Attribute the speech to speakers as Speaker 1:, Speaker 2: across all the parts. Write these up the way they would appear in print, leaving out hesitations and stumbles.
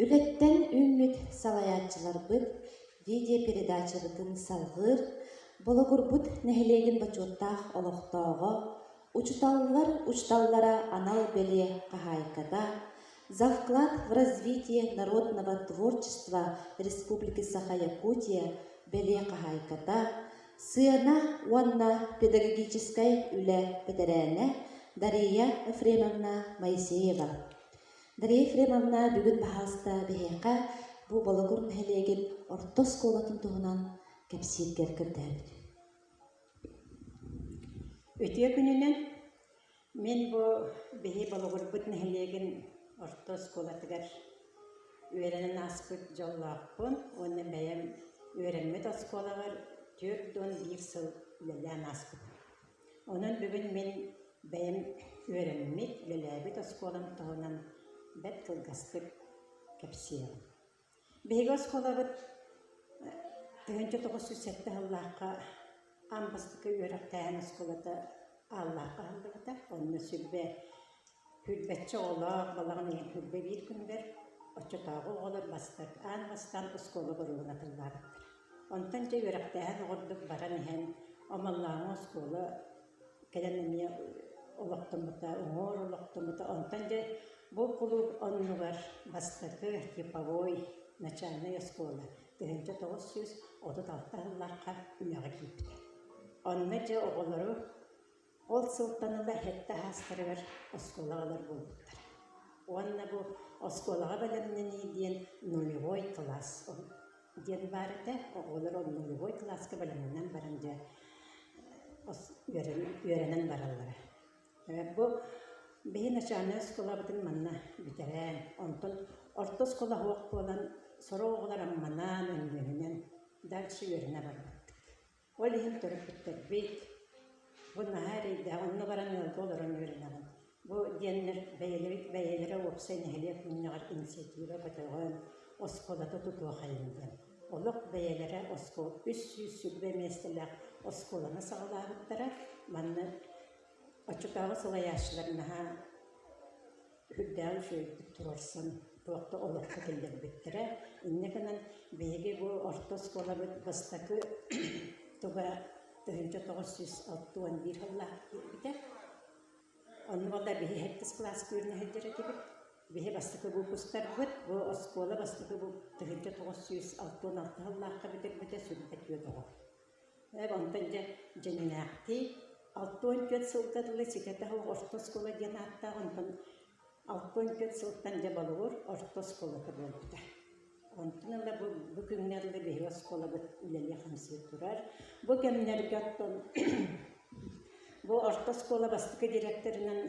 Speaker 1: Үлэттэн үүммүт салайааччыларбыт видеопередачабытын салҕыыр Бологурбут нэһилиэгин бочуоттаах олохтооҕо, учууталлар учууталлара анал бэлиэ хаһаайката, За вклад в развитие народного творчества Республики Саха-Якутия бэлиэ хаһаайката, сыана уонна педагогическай үлэ бэтэрээнэ Дария Ефремовна Моисеева. Дария Ефремовна бүгүн баһаалыста биһиэхэ бу Бологур нэһилиэгин орто оскуолатын туһунан кэпсииргэр көрдөөбүт.
Speaker 2: Үтүө күнүнэн мин бу биһи Бологурбут нэһилиэгин орто оскуолатыгар үөрэнэн ааспыт дьоллоохпун уонна бэйэм үөрэммит оскуолабар 41 сыл үлэлээн ааспытым. Онон бүгүн мин бэйэм үөрэммит, үлэлээбит оскуолам туһунан бэрт кылгастык кэпсиэҕим. Биһиги оскуолабыт 1907 сыллаахха аан бастакы үөрэхтээһин оскуолата Ааллаахха аһыллыбыта. Онно сүрбэ сүүрбэччэ оҕолоох балаҕан ыйын 21 күнүгэр оччотооҕу оҕолор бастакы аан бастаан оскуола боруогун атыллаабыттара. Онтон дьэ үөрэхтээһин оҕордук баран иһэн Омоллооҥҥо оскуола кэлэн эмиэ олохтоммута, уҥуор олохтоммута. Онтон дьэ бу кулууп оннугар бастакы типовой начальнай оскуола 1936 сыллаахха үлэҕэ киирбитэ. Онно дьэ оҕолору ол сылтан ыла сэттэ аастарыгар оскуолаҕа ылар буолбуттара. Уонна бу оскуолаҕа бэлэмнэнии диэн нулевой класс диэн баар этэ. Оҕолор ол нулевой кылааска бэлэмнэнэн баран дьэ үөрэнэн бараллара. Бу биһи начальнай оскуолабытын манна бүтэрэн, онтон орто оскуола суох буолан, сорох оҕолор Амманан, Өнньүөһүнэн дальше үөрэнэ барбыппыт. Ол иһин төрөппүттэрбит бу наһаа эрэйдээх, онно баран ыалга олорон үөрэнэҕин. Бу диэннэр бэйэлэрит бэйэлэрэ уопсай нэһилиэк мунньаҕар инициатива көтөҕөн, оскуолата тутуохайын диэн. Олох бэйэлэрэ оскуола 320 миэстэлээх оскуоланы саҕалаабыттара. Манна оччотооҕу салайааччылар наһаа үрдээҕи үчүгэйдик туруорсан туох да олоххо киллэрбиттэрэ. Инньэ гынан биһиги бу орто оскуолабыт бастакы туга 1961 сыллаах киирбитэ. Онно буолла биһи сэттис кылааска үөрэнэ сылдьар этибит. Биһи бастакы выпустарбыт бу оскуола бастакы 1966 сыллаахха бүтэрбитэ 24 оҕо. Онтон дьэ дьиҥнээхтии 64 сылга дылы ситэтэ суох орто оскуола диэн ааттаах, онтон 64 сылтан дьэ Болугур орто оскуолата буолбута. Онтон ыла бу, бу күҥҥэ дылы биһиги оскуолабыт үлэлии-хамсыы турар. Бу кэмнэргэ оттон бу орто оскуола бастакы директорынан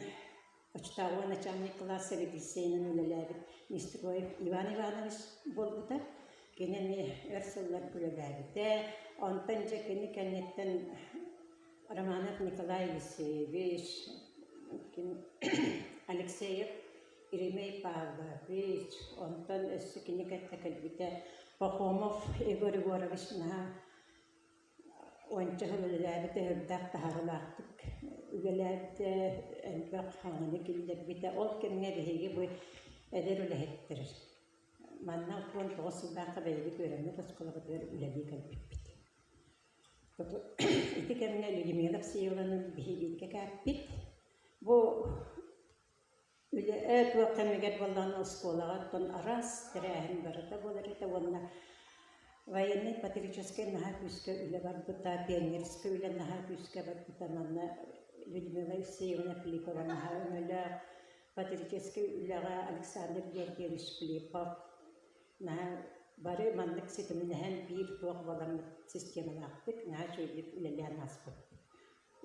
Speaker 2: Оччотооҕу начальник кылаас сэбиэдиссэйинэн үлэлээбит Нестероев Иван Иванович буолбута. Кини эмиэ өр сылларга үлэлээбитэ. Онтон дьэ кини кэнниттэн Романов Николай Елисеевич, ким Алексеев Еремей Павлович, онтон өссө кини кытта кэлбитэ Пахомов Егор Егорович наһаа Уонча сыл үлэлээбитэ, үрдээх таһаарыылаахтык үлэлээбитэ, элбэх хаҥаны киллэрбитэ. Ол кэмҥэ биһиги бу эдэр үлэһиттэр манна 19 сыллаахха бэйэбит үөрэммит оскуолабытыгар үлэлии кэлбиппит. Ити кэмҥэ Людмила Всеволодовна биһи бииргэ кээппит. Бу Үлэ туох кэмигэр буоллаҕына оскуолаҕа оттон араас тэрээһин барыта буолар этэ уонна военнай-патриотическай наһаа күүскэ үлэ барбыта, пионерскай үлэ наһаа күүскэ барбыта. Манна Людмила Евсеевна Филиппова наһаа өҥөлөөх, патриотическай үлэҕэ Александр Георгиевич Филиппов наһаа бары маннык ситимнэһэн биир туох буоламмыт системалаахтык наһаа үчүгэйдик үлэлээн ааспыппыт.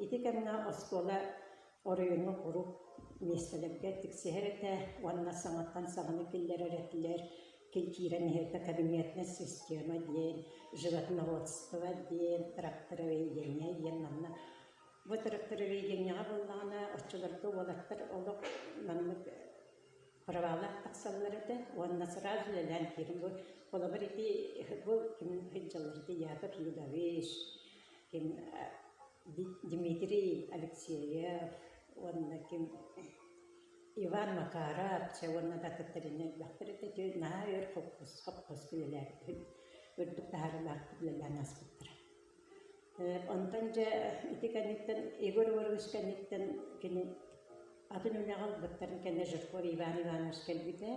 Speaker 2: Ити кэмҥэ оскуола оройуоҥҥа куруук миэстэлэргэ тиксиһэр этэ уонна саҥаттан саҥаны киллэрэр этилэр, киирэн иһэргэ кабинетная система диэн, животноводство диэн, трактороведение диэн манна бу трактороведениеҕа буоллаҕына оччолорго уолаттар олох маннык правалаах тахсаллар этэ уонна сразу үлэлээн киирэн бу холобур ити бу ким сылдьаллар ити Яков Юдович ким Дмитрий Алексеев уонна ким Иван Макаров чэ уонна да атыттар инньэ элбэхтэр этэ. Ити наһаа өр хоппуоска үлэлээбит, үрдүк таһаарыылаахтык үлэлээн ааспыттара. Онтон дьэ ити кэнниттэн Егор Егорович кэнниттэн кини атын үлэҕэ ылбыттарын кэннэ Жирков Иван Иванович кэлбитэ.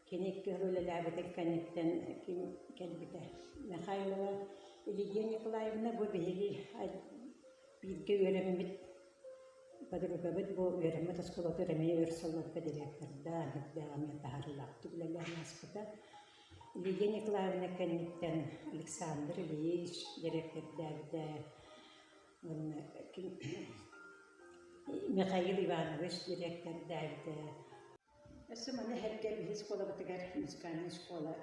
Speaker 2: Кини икки сыл үлэлээбитин кэнниттэн ким кэлбитэ. Михайлова Лидия Николаевна бу биһиги бииргэ үөрэммит подругабыт бу үөрэммит оскуолатыгар эмиэ өр сылларга директордаан, үрдээх эмиэ таһаарыылаахтык үлэлээн ааспыта. Лидия Николаевна кэнниттэн Александр Ильич дириэктэрдээбитэ уонна Михаил Иванович дириэктэрдээбитэ. Өссө маны сэргэ биһи школабытыгар музыкальнай школа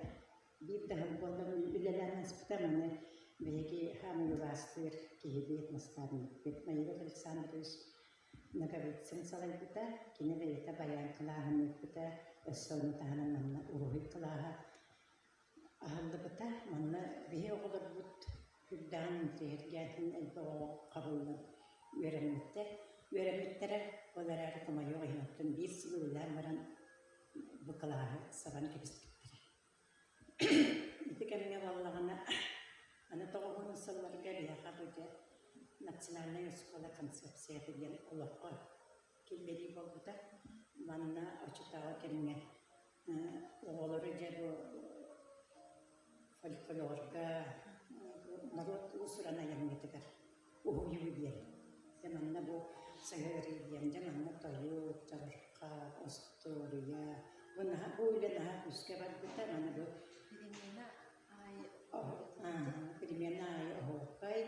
Speaker 2: биир да сыл буолла үлэлээн ааспыта. Маны биһиги хаамыы убаастыыр киһибит, наставникпыт Майоров Александрович Ноговицын салайбыта. Кини бэйэтэ баян кылааһын ыыппыта. Өссө ону таһынан манна уруһуй кылааһа аһыллыбыта. Манна биһи оҕолорбут үрдээн интириэһиргээтин элбэх оҕо хабыллан үөрэммиттэр. Үөрэммиттэрэ, ол эрээри хомойуох иһин оттон биир сыл үлэлээн баран бу кылааһы сабан кэбиспиттэрэ. Ити кэмҥэ буоллаҕына, аны тоҕуһун сылларга биһиэхэ бу дьэ национальнай оскуола концепцията диэн олоххо киллэрии буолбута. Манна оччотооҕу кэмҥэ оҕолору дьэ бу фольклорга норуот уус-уран айымньытыгар уһуйуу диэн. Дьэ манна бу сыһыарыы диэн, дьэ манна тойук, чабырҕах, остуоруйа. Бу наһаа бу үлэ наһаа күүскэ барбыта. Маны бу
Speaker 1: Перемена аайы
Speaker 2: перемена аайы оһуокай,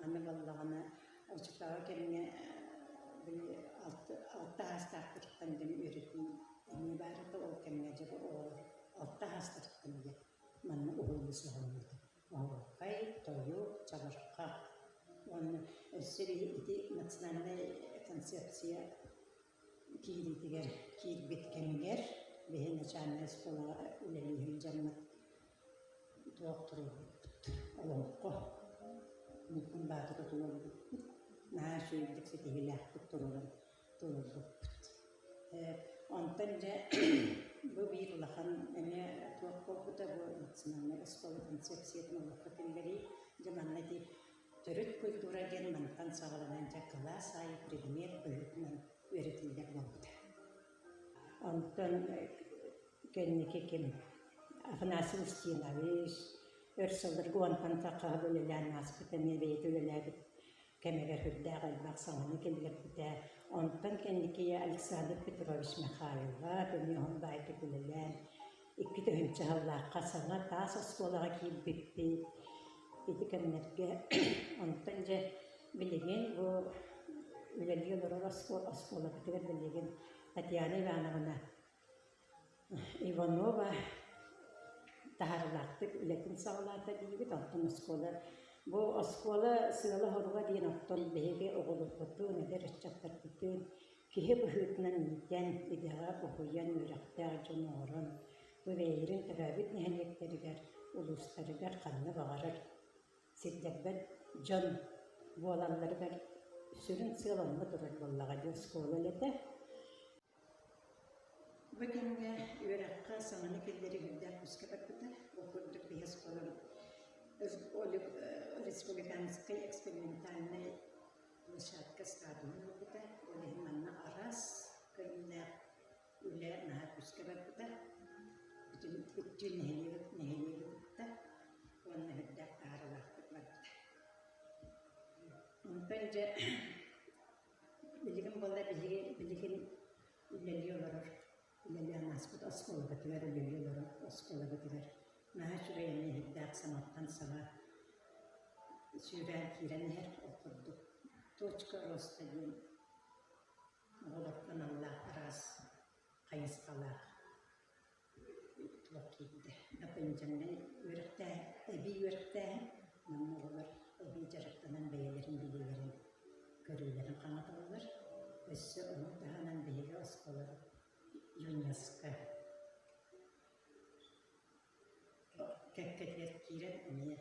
Speaker 2: аны буоллаҕына оччотооҕу кэмҥэ били алта аастаахтарыттан дьон үөрэтии эмиэ баар этэ. Ол кэмҥэ дьэ бу оҕолор алта аастарыттан дьэ манна уһуйуу саҕаламмыта. Оһуокай, тойук, чабырҕах уонна өссө ити национальнай концепция киириитигэр киирбит кэмигэр биһи начальнай оскуолаҕа үлэлии сылдьаммыт туох туруорбуппут олоҥхо Ньургун Баатыры туруорбуппут наһаа үчүгэйдик ситиһиилээхтик туруоран туруорбуппут. Онтон дьэ бу биир улахан эмиэ туох буолбута бу национальнай оскуола концепциятын олоххо киллэрии дьэ манна ити төрүт культура диэн мантан саҕаланан дьэ кылаас аайы предмет быһыытынан үөрэтиллэр буолбута. Онтон кэнники ким Афанасий Устинович өр сылларга уонтан тахса үлэлээн ааспыта эмиэ бэйэтэ үлэлээбит кэмигэр сүрдээх элбэх саҥаны киллэрбитэ. Онтон кэнники Александр Петрович Михайлов эмиэ уһун баайдык үлэлээн икки тыһыынча сыллаахха саҥа таас оскуолаҕа киирбиппит. Ити кэмнэргэ онтон дьэ билигин бу үлэлии олорор оскуолабытыгар билигин Татьяна Ивановна Иванова таһаарыылаахтык үлэтин саҕалаата диибит. Оттон оскуола бу оскуола сыала-соруга диэн оттон биһиги оҕолорбутун, эдэр ыччаттарбытын киһи быһыытынан иитэн, идэҕэ уһуйан, үөрэхтээх дьон оҥорон, бу бэйэлэрин төрөөбүт нэһилиэктэригэр, улуустарыгар ханна баҕарар сирдэрбэт дьон буолалларыгар сүрүн сыал онно турар буоллаҕа дии оскуола үлэтэ. Бу кэмҥэ үөрэххэ саҥаны киллэрии үрдээх күүскэ барбыта. Ол курдук биһи оскуолабыт республиканскай экспериментальнай площадка статуһун ылбыта. Ол иһин манна араас көрүҥнээх үлэ наһаа күүскэ барбыта. Бүтүн бүттүүн нэһилиэги кытта уонна үрдээх таһаарыылаахтык барбыта. Онтон дьэ Билигин буолла биһиги билигин үлэлии олорор, үлэлээн ааспыт оскуолабытыгар үлэлии олорор оскуолабытыгар наһаа үчүгэй эмиэ иһирдээх саҥаттан саҥа сүүрээн киирэн иһэр. Ол курдук «Точка роста» диэн оҕолорго аналлаах араас хайысхалаах туох киирдэ. Дополнительнай үөрэхтээһин, эбии үөрэхтээһин. Манна оҕолор эбии дьарыктанан бэйэлэрин билиилэрин, көрүүлэрин хаҥаталлар. Өссө ону таһынан биһиги оскуолабыт ЮНЕСКО кэккэтигэр киирэн эмиэ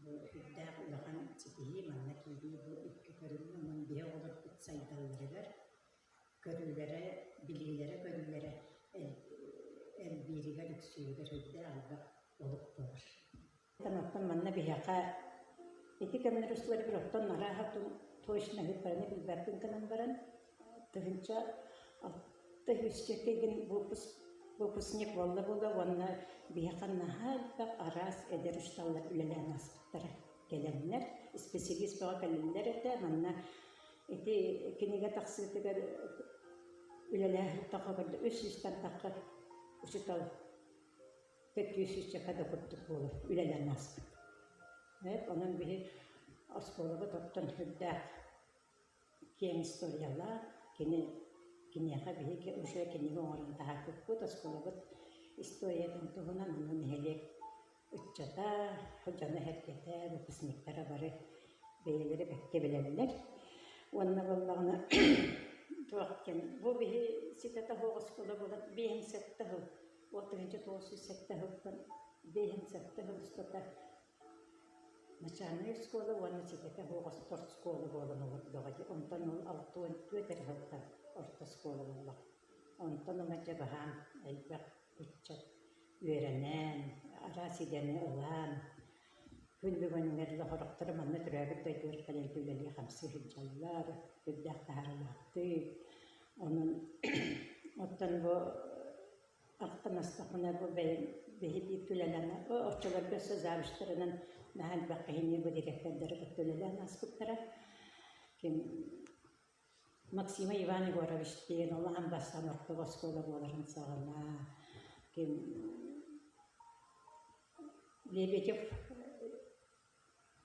Speaker 2: бу үрдээх улахан ситиһии манна киирии бу икки көрүҥҥэ онон биһи оҕолорбут сайдалларыгар. Көрүүлэрэ, билиилэрэ-көрүүлэрэ элбииригэр, үксүүрүгэр үрдээх элбэх олук буолар. Оттон манна биһиэхэ ити кэмнэр устуларыгар оттон арааһа точно ыһыктараны билбэппин гынан баран 1600 кигин выпуск выпускник буолла буола уонна биһиэхэ наһаа элбэх араас эдэр учууталлар үлэлээн ааспыттара кэлэннэр исписэлиис бөҕө кэлэллэр этэ манна ити кинигэ тахсыытыгар үлэлээһин тахха үс сүүстэн тахха учуутал төрдүө сүүсчэкэ да курдук буолар үлэлээн ааспыт. Онон биһи оскуолабыт оттон сүрдээх киэҥ историялаах, кини киниэхэ биһиги уже кинигэ оҥорон таһаарбыппыт, оскуолабыт историятын туһунан ону нэһилиэк ыччата, дьоно-сэргэтэ, выпускниктара бары бэйэлэрэ бэркэ билэллэр. Уонна буоллаҕына туох диэн бу биһи ситэтэ суох оскуола буолан биэһин сэттэ сыл 1907 сылтан биэһин сэттэ сыл устата начальнай оскуола уонна ситэтэ суох спортшкола буолан олордоҕо дии. Онтон ол 64 эрэ сылтан орто оскуола буоллаҕа. Онтон ыла дьэ баһаам элбэх ыччат үөрэнэн, араас идэни ылан, күн бүгүнүгэр сорохторо манна төрөөбүт дойдугар кэлэн үлэлии-хамсыы сылдьаллар, үрдээх таһаарыылаахтык. Онон оттон бу ахтан астахпына бу бэйэм биһи биир үлэлээн оччолорго өссө завучтарынан наһаа элбэх киһини бу дириэктэрдэри кытта үлэлээн ааспыттара. Ким Максима Иван Егорович диэн улахан бастаан орто оскуола буоларын саҕана ким Лебедев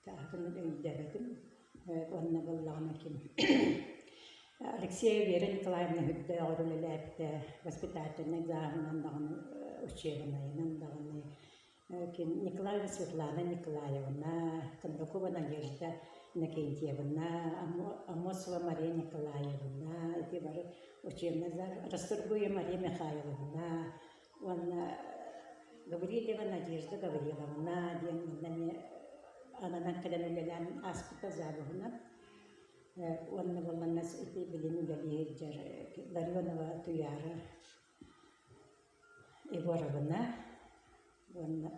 Speaker 2: аатын өйдөөбөтүм уонна буоллаҕына ким Алексеева Вера Николаевна үрдээҕэр үлэлээбитэ воспитательнай зааһынан даҕаны учебнайынан даҕаны ким Николаева Светлана Николаевна, Кондакова Надежда Иннокентьевна, Аммосова Мария Николаевна, ити бары учебный зал, Расторгуева Мария Михайловна уонна Гаврильева Надежда Гавриловна диэн манна эмиэ ананан кэлэн үлэлээн ааспыта завуһунан. Уонна буолланна ити билин үлэлии сылдьар Ларионова Туйаара Егоровна уонна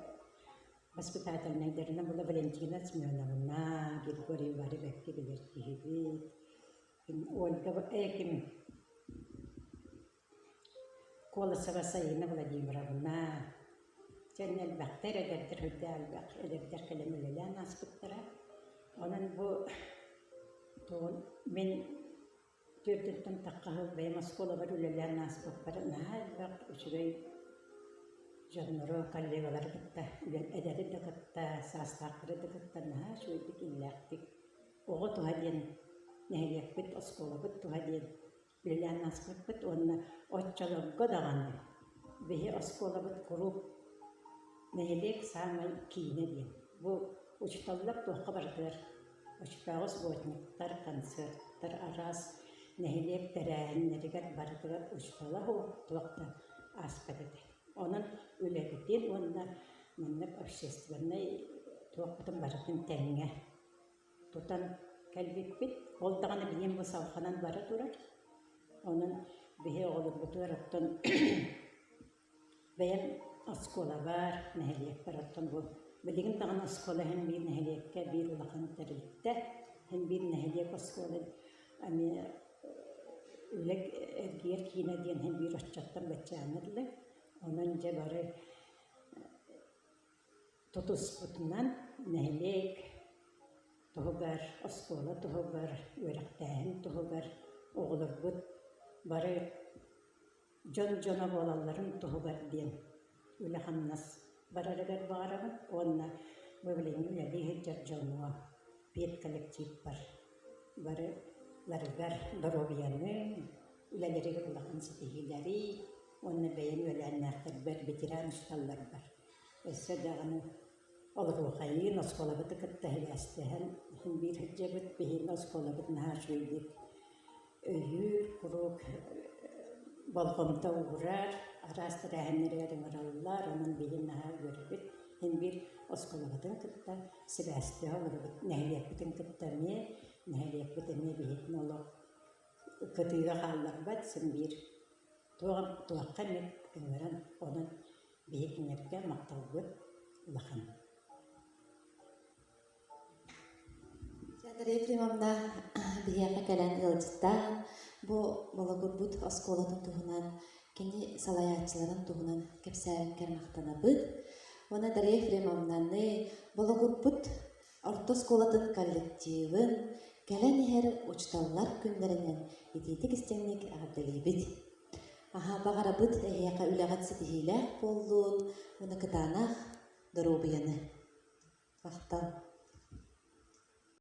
Speaker 2: воспитательнайдарынан була Валентина Семеновна, Григорий бары бэркэ билэр киһибит. Ольга ким Колосова Саина Владимировна дьэ элбэхтэр эдэрдэр үрдээх элбэх эдэрдэр кэлэн үлэлээн ааспыттара. Онон бу мин Түөртүттэн тахха сыл бэйэм оскуолабар үлэлээн ааспыппар наһаа элбэх үчүгэй дьоннору, коллегалары кытта, эдэри да кытта, саастаахтары да кытта наһаа үчүгэйдик, иллээхтик оҕо туһа диэн нэһилиэкпит, оскуолабыт туһа диэн үлэлээн ааспыппыт уонна оччолорго даҕаны биһи оскуолабыт куруук нэһилиэк саамай киинэ диэн. Бу учууталлар туохха барытыгар Оччотооҕу субботниктар, концерттар араас нэһилиэк тэрээһиннэригэр барытыгар учуутала суох туох да ааспат этэ. Онон үлэбитин уонна маннык общественнай туохпутун барытын тэҥҥэ тутан кэлбиппит. Ол даҕаны билигин бу салҕанан бара турар. Онон биһи оҕолорбутугар оттон Бэйэм оскуолабар, нэһилиэкпэр оттон бу билигин даҕаны оскуола иһин биир нэһилиэккэ биир улахан тэрилтэ, иһин биир нэһилиэк оскуола эмиэ үлэ эргийэр киинэ диэн иһин биир оччоттон баччааҥҥа дылы. Онон дьэ бары тутуспутунан нэһилиэк туһугар, оскуола туһугар, үөрэхтээһин туһугар оҕолорбут бары дьон дьоно буолалларын туһугар диэн үлэ-хамнас барарыгар баҕарабын уонна бу билиҥҥи үлэлии сылдьар дьоҥҥо педколлективпар барыларыгар доруобуйаны, үлэлэригэр улахан ситиһиилэри уонна бэйэм үөлээннээхтэрбэр, ветеран учууталларбар өссө даҕаны олоруохайын, оскуолабыты кытта сибээстэһэн иһин биир сылдьабыт, биһиги оскуолабыт наһаа үчүгэйдик өйүүр, куруук болҕомто уурар, араас тэрээһиннэригэр ыҥыраллар, онон билигин наһаа үөрэбит. Син биир оскуолабытын кытта сибээстэһэ олоробут, нэһилиэкпитин кытта эмиэ, нэһилиэкпит эмиэ биһигини олох. Кытыыга хаалларбат син биир туохха эмит ыҥыран, онон биһи кинилэргэ махталбыт улахан.
Speaker 1: Дария Ефремовна биһиэхэ кэлэн ыалдьыттаан, бу Бологурбут оскуолатын туһунан, кини салайааччыларын туһунан кэпсээбиккэр махтанабыт. Уонна Дария Ефремовнаны Бологурбут орто оскуолатын коллективын кэлэн иһэр учууталлар күннэринэн итиитик истиҥник эҕэрдэлиибит. Аһа, баҕарабыт эһиэхэ үлэҕит ситиһиилээх буоллун уонна кытаанах доруобуйаны. Махтал.